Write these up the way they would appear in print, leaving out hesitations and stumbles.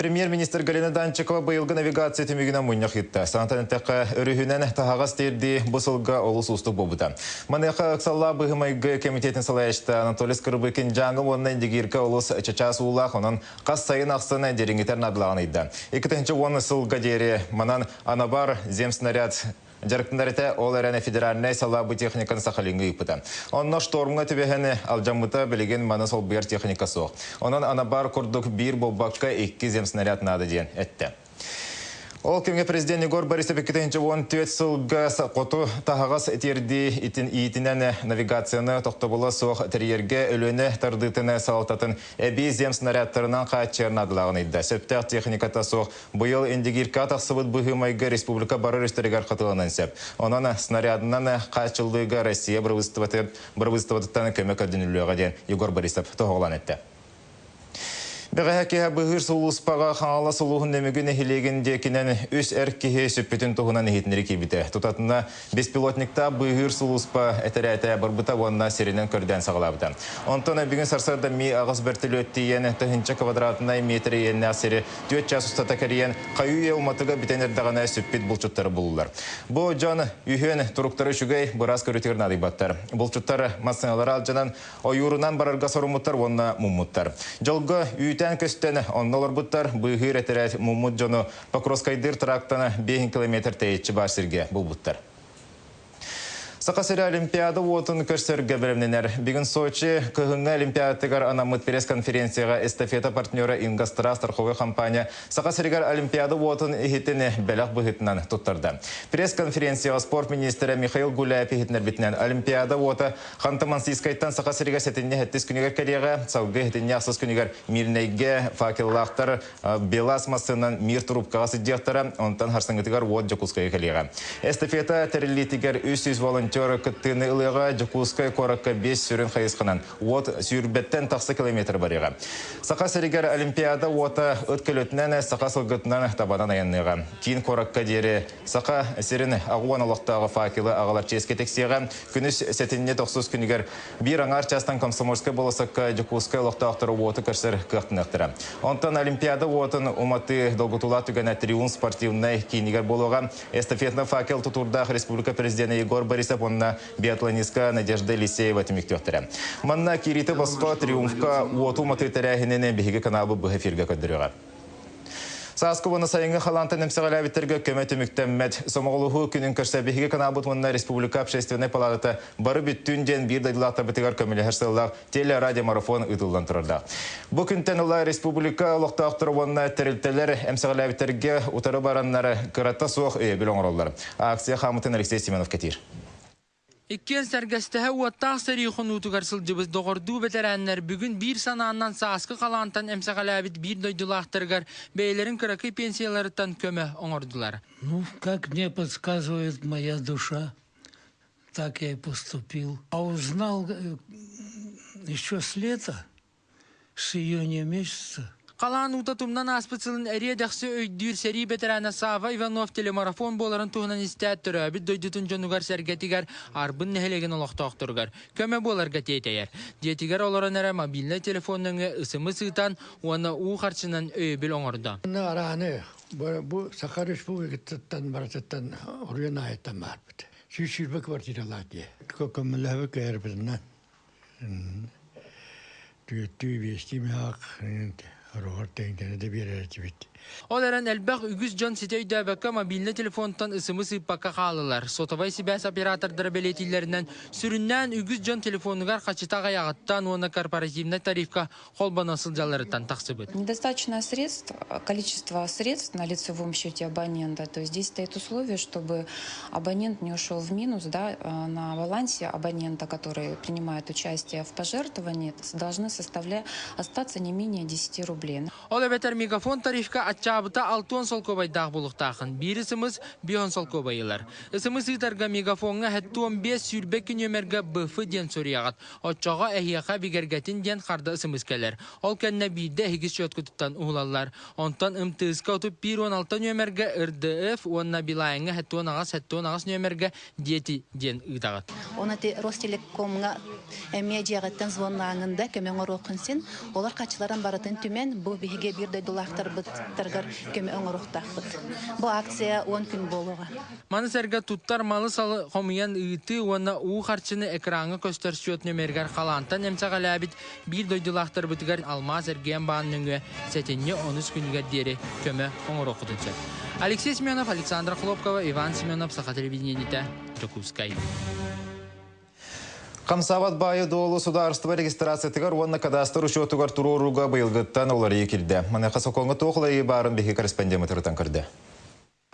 Премьер-министр Галина Данчикова быйылгы навигация түмүгүнэн мунньах ыытта. Санатан эттэххэ, өрүһүнэн таһаҕас тиэрдии бу сылга олус уустук буолбута. Маныаха ыксаллаах быһыы-майгы кэмитиэтин салайааччыта Анатолий Скрыбыкин Дьааҥы уонна Индигирка олус чычаас уулаах, онон хас сайын ахсын дириҥитэр наадалааҕын ыйда. 2010 сылга диэри манан Анабар земснаряд дьарыктанар этэ, ол эрэн федеральнай салаа бу техниканы Сахалиҥҥа ыыппыта. Онно штормҥа түбэһэн алдьаммыта, билигин маны солбуйар техника суох. Онон Анабар курдук биир буолбакка икки земснаряд наада диэн эттэ. Ол кэмҥэ президент Егор Борисов 2014 сылга хоту таһаҕас тиэрдии итин иитинэн навигацияны тохтобула суох тэрийэргэ Өлүөнэ тардыытын салалтатын эбии земснарядтарынан хааччыйар наадалааҕын ыйда. Сөптөөх техниката суох Быйыл Индигирка тахсыбыт быһыы-майгы республика бары өрүстэригэр хатыланан сөп. Онон снарядынан хааччыллыыга Россия бырабыыталыстыбатыттан көмө көрдөнүллүөҕэ диэн Егор Борисов тоһоҕолоон эттэ. Бэҕэһээ киэһэ быыһыыр сулууспаҕа Хаҥалас улууһун Нөмүгү нэһилиэгин диэкинэн үс эр киһи сүппүтүн туһунан иһитиннэрии киирбитэ. Тутатына Беспилотниктаах быыһыыр сулууспа этэрээтэ барбыта уонна сиринэн көрдөөн саҕалаабыта. Онтон бүгүн сарсыарда Ми-аҕыс бөртөлүөт тиийэн тыһыынча квадратнай метр иэннээх сири түөрт чаас устата кэрийэн, хайыы-үйэ уматыга бүтэн эрдэҕинэ сүппүт булчуттары буллулар. Бу дьон үһүөн туруктара үчүгэй, быраас көрүүтүгэр наадыйбаттар. Булчуттар массыыналара алдьанан, ойуурунан барарга соруммуттар уонна муммуттар. Дьолго үүтээн көстөн, онно олорбуттар, быыһыыр этэрээт муммут дьону Покровскайдыыр трактаны 5 километр тэйиччи баар сиргэ булбуттар. Саха сирэ Олимпиада уотун көрсөргө бэлэмнэнэр. Бүгүн Сочи кыһыҥҥы Олимпиадатыгар анаммыт пресс-конференцияҕа эстафета партнера Инга Страс страховой компания Саха сиригэр Олимпиада уотун иһитин бэлэх быһыытынан туттарда. Пресс-конференцияҕа спорт министрэ Михаил Гуляев иһитиннэрбитинэн Олимпиада уота Ханты-Мансийскайтан Саха сиригэр сэтинньи сэттис күнүгэр кэлиэҕэ, салгыы сэтинньи ахсыс күнүгэр Мирнэйгэ факеллаахтар Белаз массыынан мир трубкаҕа сылдьыахтара, онтон харсыҥҥытыгар уот Дьокуускайга кэлиэҕэ. Эстафета тэриллиитигэр 300 волонтер кыттыыны ылыаҕа, Дьокуускай куоракка биэс сүрүн хайысханан уот сүүрбэттэн тахса километр барыаҕа. Саха сиригэр Олимпиада уота ыт көлөтүнэн, саха сылгытынан табанан айанныаҕа. Киин куоракка диэри Саха сирин аҕуан олохтооҕо факелы аҕалар чиэскэ тиксиэҕэ. Күнүс сэтинньи тохсус күнүгэр биир аҥаар чаастан Комсомольскай болосокка Дьокуускай олохтоохторо уоту көрсөр кыахтаныахтара. Онтон Олимпиада уотун уматыы долгутуулаах түгэнэ Триумф спортивнай киинигэр буолуоҕа. Эстафетный факел тутуурдаах республика президенэ Егор Борисов уонна биатлонистка Надежда Елисеева түмүктүөхтэрэ. Манна киириитэ босхо Триумфка уоту уматыы тэрээһинин биһиги каналбыт быһа эфиргэ көрдөрүөҕэ. Сааскы уонна сайыҥҥы халаантан эмсэҕэлээбиттэргэ көмө түмүктэммэт. Сомоҕолоһуу күнүн көрсө биһиги каналбыт уонна республика общественнай палаатата бары бүттүүн диэн биир дойдулаахтарбытыгар көмөлөһөр сыаллаах теле-радиомарафон ыытыллан турардаах. Бу күнтэн ыла республика олохтоохторо уонна тэрилтэлэр эмсэҕэлээбиттэргэ утары бараннар кырата суох өйөбүл оҥороллор. Акция хаамытын Алексей Семенов кэтиир. Иккиэн сэргэстэһэ уоттаах сэрии хонуутугар сылдьыбыт доҕордуу бэтэрээннэр бүгүн биир санааннан сааскы халаантан эмсэҕэлээбит биир дойдулаахтарыгар бэйэлэрин кыракый пенсияларыттан көмө оҥордулар. Ну, как мне подсказывает моя душа, так я и поступил. А узнал еще с лета, с июня месяца. Халаан уута тумнан ааспыт сылын эриэ-дэхси өйдүүр сэрии бэтэрээнэ Сава Иванов телемарафон буоларын туһунан истээт төрөөбүт дойдутун дьонугар-сэргэтигэр Арбын нэһилиэгин олохтоохторугар көмө буоларга тиэтэйэр. Дьиэтигэр олорон эрэ мобильнай телефон нөҥүө ысымы сыытан уонна уу харчынан өйөбүл оҥордо. Арааны бу Саха Республикатыттан барытыттан оройуон аайыттан баарбыт. 120 квартиралаах дьиэ. Көмөлөһөбүт кэйэрбитинэн Түөртүү, биэстии миһаах ороҕор тэҥтэнэ да биэрэр этибит. Ол эрэн элбэх үгүс дьон ситэ өйдөөбөккө мобильнай телефонтан ысымы сыыппакка хааллылар. Сотовай сибээс оператордара бэлиэтииллэринэн, сүрүннээн үгүс дьон телефонугар хачыта аҕыйаҕыттан уонна корпоративнай тарифка холбоно сылдьалларыттан тахсыбыт. Недостаточно средств, количество средств на лицевом счете абонента. То есть здесь стоит условие, чтобы абонент не ушел в минус, да, на балансе абонента, который принимает участие в пожертвовании, должны составлять остаться не менее 10 рублей. Ол эбэтэр мегафон тарифка аччаабыта алтыан солкуобайдаах булуктаахын, биир ысымыз бион солкуобайылар. Ысымыз ыытарга мегафоҥҥа хэттуон биэс сүүрбэ күнүөмэргэ БФ диэн суруйаҕыт. Оччоҕо эһиэхэ бигэргэтин диэн харда ысымыс кэлэр. Ол кэннэ биирдэ эһиги счеткутуттан уһулаллар. Онтон МТС-ка 31-16 нүөмэргэ РДФ уонна Билайҥҥа 78-78 нүөмэргэ диэти диэн ыытаҕыт. Оны ти Ростелекомҥа эмиэ дьиэҕиттэн звоннааҥын да көмө оҥоруоххун син. Олор хаччыларын барытын түмэн Иһин бу биһиги биир дойдулаахтарбыттарыгар көмө оҥоруохтаахпыт. Бу акция 10 күн буолуоҕа. Маны сэргэ туттар малы-салы хомуйан ыытыы уонна уу харчыны экраҥҥа көстөр счет нүөмэригэр халаантан эмсэҕэлээбит биир дойдулаахтарбытыгар алмаас эргиэн баан нөҥүө сэтинньи онус күнүгэр диэри көмө оҥоруоххутун сөп. Алексей Семенов, Александра Хлопкова, Иван Семенов, Саха телевидениетэ, Дьокуускай. Хамсаабат баайы-дуолу судаарыстыба регистрациятыгар уонна кадастр учуотугар туруорууга быйылгыттан уларыйыы киирдэ. Маныаха сокуоҥҥа туох уларыйыы баарын биһиги корреспондеммыт ырытан көрдө.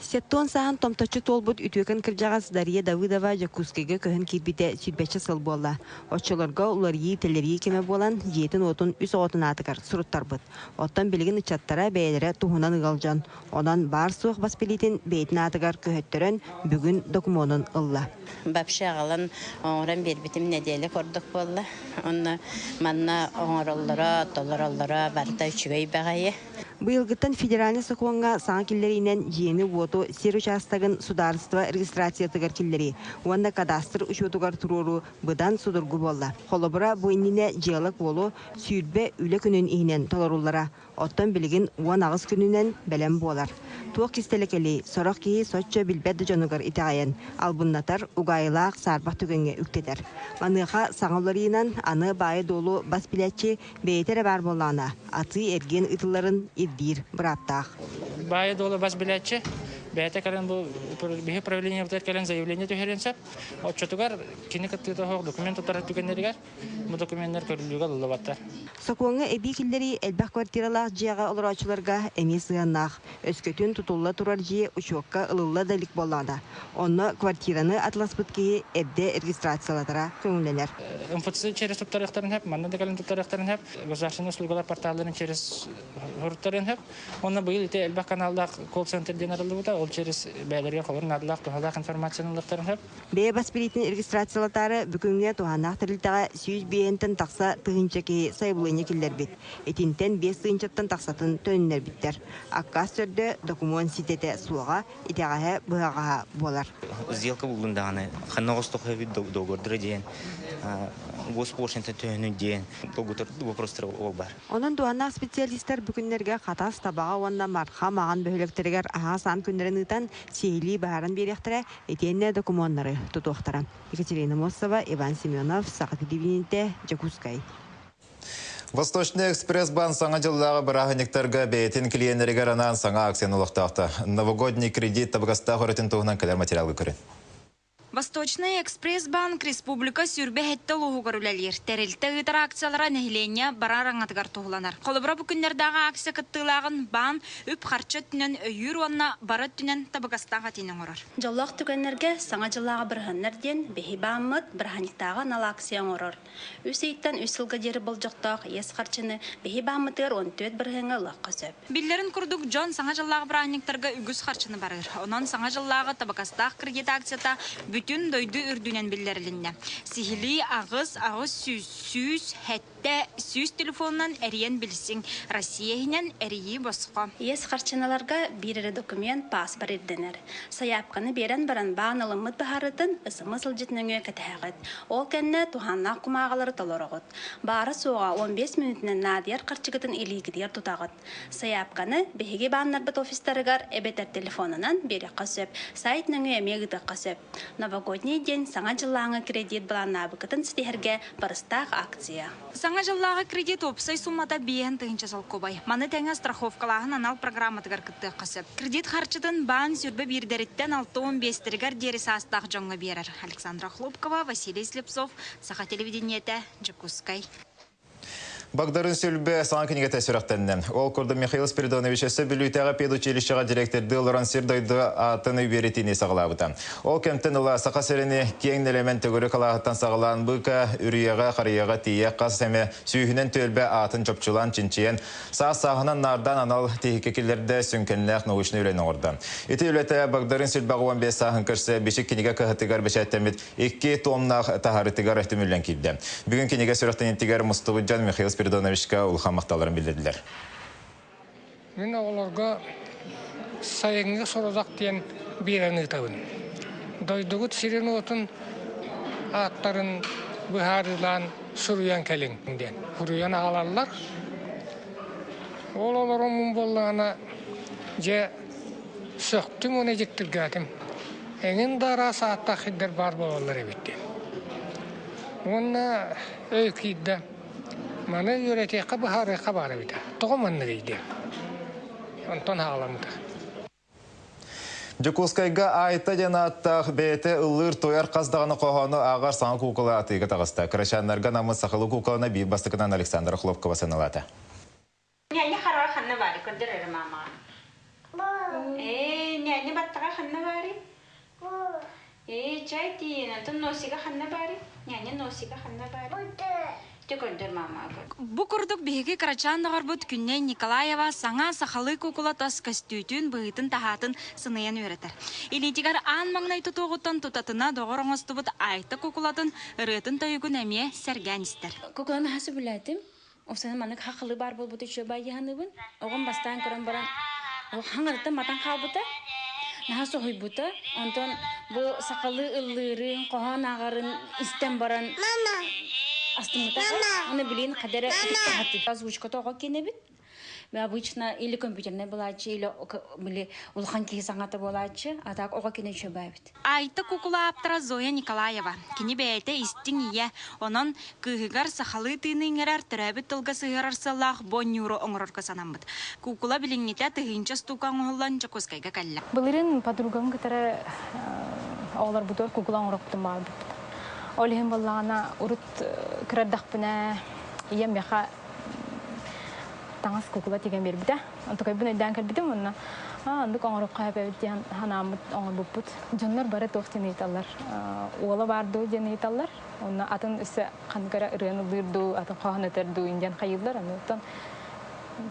Сеттон саһан томточчу туолбут үтүөкэн кырдьаҕас Дария Давыдова Дьокуускайга көһөн киирбитэ сүүрбэччэ сыл буолла. Оччолорго уларыйыы-тэлэрийии кэмэ буолан, дьиэтин-уотун үс оҕотун аатыгар суруттарбыт. Оттон билигин ыччаттара бэйэлэрэ туһунан ыал дьон. Онон баар-суох бас билиитин бэйэтин аатыгар көһөттөрөн, бүгүн докумуонун ылла. Вообще аҕалан оҥорон биэрбитим нэдиэлэ курдук буолла. Онно манна оҥороллоро, толороллоро барыта үчүгэй баҕайы. Быйылгыттан федеральнай сокуоҥҥа саҥа киллэриинэн дьиэни-уоту сир учаастагын судаарыстыба регистрациятыгар киллэрии уонна кадастр учуотугар туруоруу быдан судургу буолла. Холобура, бу иннинэ дьыала-куолу 20 үлэ күнүн иһинэн толоруллара. Оттон билигин 18 күнүнэн бэлэм буолар. Туох кистэлэ кэлиэй, сорох киһи соччо билбэт да дьонугар итэҕэйэн, албыннатар, угаайылаах саарбах түгэҥҥэ үктэтэр. Маныаха саҥа уларыйыынан аны баайы-дуолу бас билээччи бэйэтэ эрэ баар буоллаҕына, атыы-эргиэн ыытылларын ирдиир бырааптаах. Баайы-дуолу бас билээччи бэйэтэ кэлэн бу биһи правлениебытыгар кэлэн заявление түһэриэн сөп. Оччотугар кини кыттыыта суох документ туттарар түгэннэригэр Бу докуменнар көрүллүүгэ ылыллыбаттар. Сокуоҥҥа эбии киллэрии элбэх квартиралаах дьиэҕэ олорооччуларга эмиэ сыһыаннаах. Өскөтүн тутулла турар дьиэ учуокка ылылла да илик буоллаҕына, онно квартираны атыласпыт киһи эрдэ регистрациялатара көҥүллэнэр. МФЦ через туттарыахтарын сөп, манна да кэлэн туттарыахтарын сөп, государственные услугалар порталларын через суруттарыан сөп. Онно быйыл ити элбэх каналлаах колл-центр диэн арыллыбыта, ол через бэйэлэригэр холобур наадалаах туһалаах информацияны ылыахтарын сөп. Бэйэ бас билиитин регистрациялатаары бүгүҥҥэ туһааннаах тэрилтэҕэ 105-тэн тахса тыһыынча киһи сайабылыанньа киллэрбит. Итинтэн 5 тыһыынчаттан тахсатын төнүннэрбиттэр. Аккаас төрдө докумуон ситэтэ суоҕа, итэҕэһэ быһаҕаһа буолар. Сделка буллун даҕаны ханна оҕостоххо эбит договордара диэн госпошлина төһөнү диэн долгутар вопростар ол бар. Онон дуоннаах специалистар бу күннэргэ Хатас, Табаҕа уонна Марха Маҕан бөһүөлэктэригэр аһаҕас аан күннэрин ыытан сиһилии быһааран биэриэхтэрэ, Итиэннэ докумуоннары тутуохтара. Екатерина Мосова, Иван Семенов, Саха телевидениетэ, Дьокуускай. Восточный экспресс-баан саҥа дьыллааҕы бырааһынньыктарга бэйэтин клиеннэригэр анаан саҥа акцияны олохтоохто. Новогодний кредит табыгастаах өрүтүн туһунан кэлэр материалга көрүн. Восточный экспресс-банк республика сүүрбэ сэттэ улууһугар үлэлиир. Тэрилтэ ыытар акциялара нэһилиэнньэ барар аҥатыгар туһуланар. Холобура, бу күннэрдээҕи акция кыттыылааҕын баан үп-харчы өттүнэн өйүүр уонна бары өттүнэн табыгастаах этиини оҥорор. Дьоллоох түгэннэргэ Саҥа дьыллааҕы бырыһыаннар диэн биһи бааммыт бырааһынньыктааҕы анал акция оҥорор. Үс ыйтан үс сылга диэри болдьохтоох иэс харчыны биһи бааммытыгар 14 бырыһыаҥҥа ылыахха сөп. Биллэрин курдук, дьон Саҥа дьыллааҕы бырааһынньыктарга үгүс харчыны барыыр. Онон Саҥа дьыллааҕы табыгастаах кредит акцията бүтүн дойду үрдүнэн биллэрилиннэ. Сиһилии 8 800 700 телефонунан эрийэн билсиҥ. Россия иһинэн эрийии босхо. Иэс харчыналарга биир эрэ документ, пааспар ирдэнэр. Сайаапканы биэрэн баран баан ылыммыт быһаарыытын СМС сылдьыт нөҥүө кэтэһэҕит. Ол кэннэ туһааннаах кумааҕылары толороҕут. Баара-суоҕа 15 мүнүүтүнэн наадыйар харчыгытын илиигитигэр тутаҕыт. Сайаапканы биһиги бааннарбыт офистарыгар эбэтэр телефонунан биэриэххэ сөп, сайт нөҥүө эмиэ ыытыахха сөп. Новогодний день Саҥа дьыллааҥы кредит былааннаабыккытын ситиһэргэ барыстаах акция. Саҥа дьыллааҕы кредит уопсай суммата 5000 солкуобай. Маны тэҥэ страховкалааһын анал программатыгар кыттыахха сөп. Кредит харчытын баан сүүрбэ биирдэриттэн 65-тэригэр диэри саастаах дьоҥҥо биэрэр. Александра Хлопкова, Василий Слепцов, Саха телевидениетэ, Дьокуускай. Багдарын сүлбэ саҥа кинигэтэ сүрэхтэннэ. Ол курдук Михаил Спиридонович өссө Бүлүүтээҕи педучилищеҕа директордыы олорон сир-дойду аатын үөрэтиини саҕалаабыта. Ол кэмтэн ыла Саха сирини киэҥ нэлэмэн төгүрүк алааһыттан саҕалаан быыка, үрүйэҕэ, харыйаҕа тиийэ хас эмэ сүүһүнэн түөлбэ аатын чопчулаан чинчийэн, саас-сааһынан наардаан анал тиһиккэ киллэрдэ, сүҥкэннээх научнай үлэни оҥордо. Ити үлэтэ Багдарын сүлбэҕэ 15 сааһын көрсө Бичик кинигэ кыһатыгар бэчээттэммит икки томнаах таһаарыытыгар түмүллэн киирдэ. Бүгүн кинигэ сүрэхтэниитигэр мустубут дьон Михаил Спиридоновичка улахан махталларын биллэрдилэр. Мин оҕолорго сайыҥҥы сорудах диэн биэрэн ыытабын. Дойдугут сирин-уотун ааттарын быһаарыылаан суруйан кэлиҥ диэн. Суруйан аҕалаллар. Ол олороммун буоллаҕына, дьэ, сөхтүм уонна дьиктиргээтим. Эҥин да араас ааттаах сирдэр баар буолаллар эбит диэн. Уонна өй киирдэ. Маны үөрэтиэххэ, быһаарыахха баар эбитэ. Тоҕо манныгый диэн. Онтон хаалламмыта. Дьокуускайга Айта диэн ааттаах бэйэтэ ыллыыр-туойар хас даҕаны хоһоону ааҕар саҥа куукула атыыга таҕыста. Кырачааннарга наммыт сахалыы куукуланы биир бастакынан Александра Хлопкова сыаналаата. Ньээньэ хараҕа ханна баарый? Көрдөр эрэ маамаҕа. Ээ, ньээньэ баттаҕа ханна баарый? Ээ, чай тиийэн, онтон носига ханна баарый? Ньээньэ носига ханна баарый? Дьэ көрдөр маамаҕа. Бу курдук биһиги кырачаан доҕорбут Күннэй Николаева саҥа сахалыы куукула тас көстүүтүн, быһыытын-таһаатын сыныйан үөрэтэр. Илиитигэр аан маҥнай тутуоҕуттан тутатына доҕор оҥостубут Айта куукулатын ырыатын-тойугун эмиэ сэргээн истэр. Куукуланы наһаа сөбүлээтим. Осана маннык хахылыы баар буолбут үчүгэй байыһаныбын. Оҕом бастаан көрөн баран хаҥарыттан матан хаалбыта. Наһаа соһуйбута. Онтон бу сахалыы ыллыырын, хоһоон ааҕарын истэн баран астыммыта. Аны билин хадара озвучката оҕо киэнэбит. Обычно или компьютернай булааччы, или или улахан киһи саҥата буолааччы, а так оҕо кини үчүгэйбит. Айта кукула ааптара Зоя Николаева. Кини бэйэтэ истиҥ ийэ, онон кыыһыгар сахалыы тыыны иҥэрэр, төрөөбүт тылга сыһыарар сыаллаах бонньууру оҥорорго санаммыт. Куукула билиҥҥитэ тыһыынча устуука оҥоһуллан Дьокуускайга кэллэ. Былырыын подругам кытары оҕолорбутугар куукула оҥороппутун баҕарбыппыт. Ол иһин буоллаҕына урут кырардахпына ийэм миэхэ таҥас куукула тигэн биэрбитэ. Онтукайбын өйдөөн кэлбитим уонна оннук оҥоруохха сөп эбит диэн санааммыт оҥорбуппут. Дьоннор бары туох диэн ыйыталлар. Уола баар дуу диэн ыйыталлар. Уонна атын өссө ханнык эрэ ырыаны ыллыыр дуу, атын хоһоон этэр дуу диэн хайыыллар. Онуттан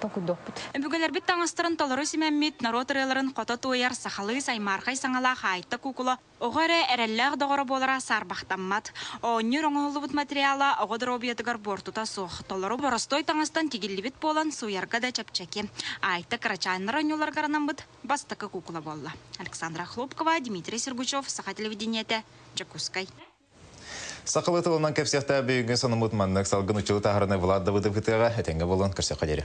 толкуйдуохпут. Өбүгэлэрбит таҥастарын толору симэммит, норуот ырыаларын хото туойар сахалыы саймаархай саҥалаах Айта куукула Оҕо эрэ эрэллээх доҕоро буолара саарбахтаммат. Оонньуур оҥоһуллубут материала оҕо доруобуйатыгар буортута суох. Толору боростуой таҥастан тигиллибит буолан сууйарга да чэпчэки. Айта кырачааннар оонньууларыгар анаммыт бастакы куукула буолла. Александра Хлопкова, Дмитрий Сергучев, Саха телевидениетэ, Дьокуускай. Сахалыы тылынан кэпсиэхтээх бүгүҥҥү сонуммут маннык салгын учулу таһараны Влад Давыдов ытыаҕа этэҥҥэ буолун көрсөххө диэри.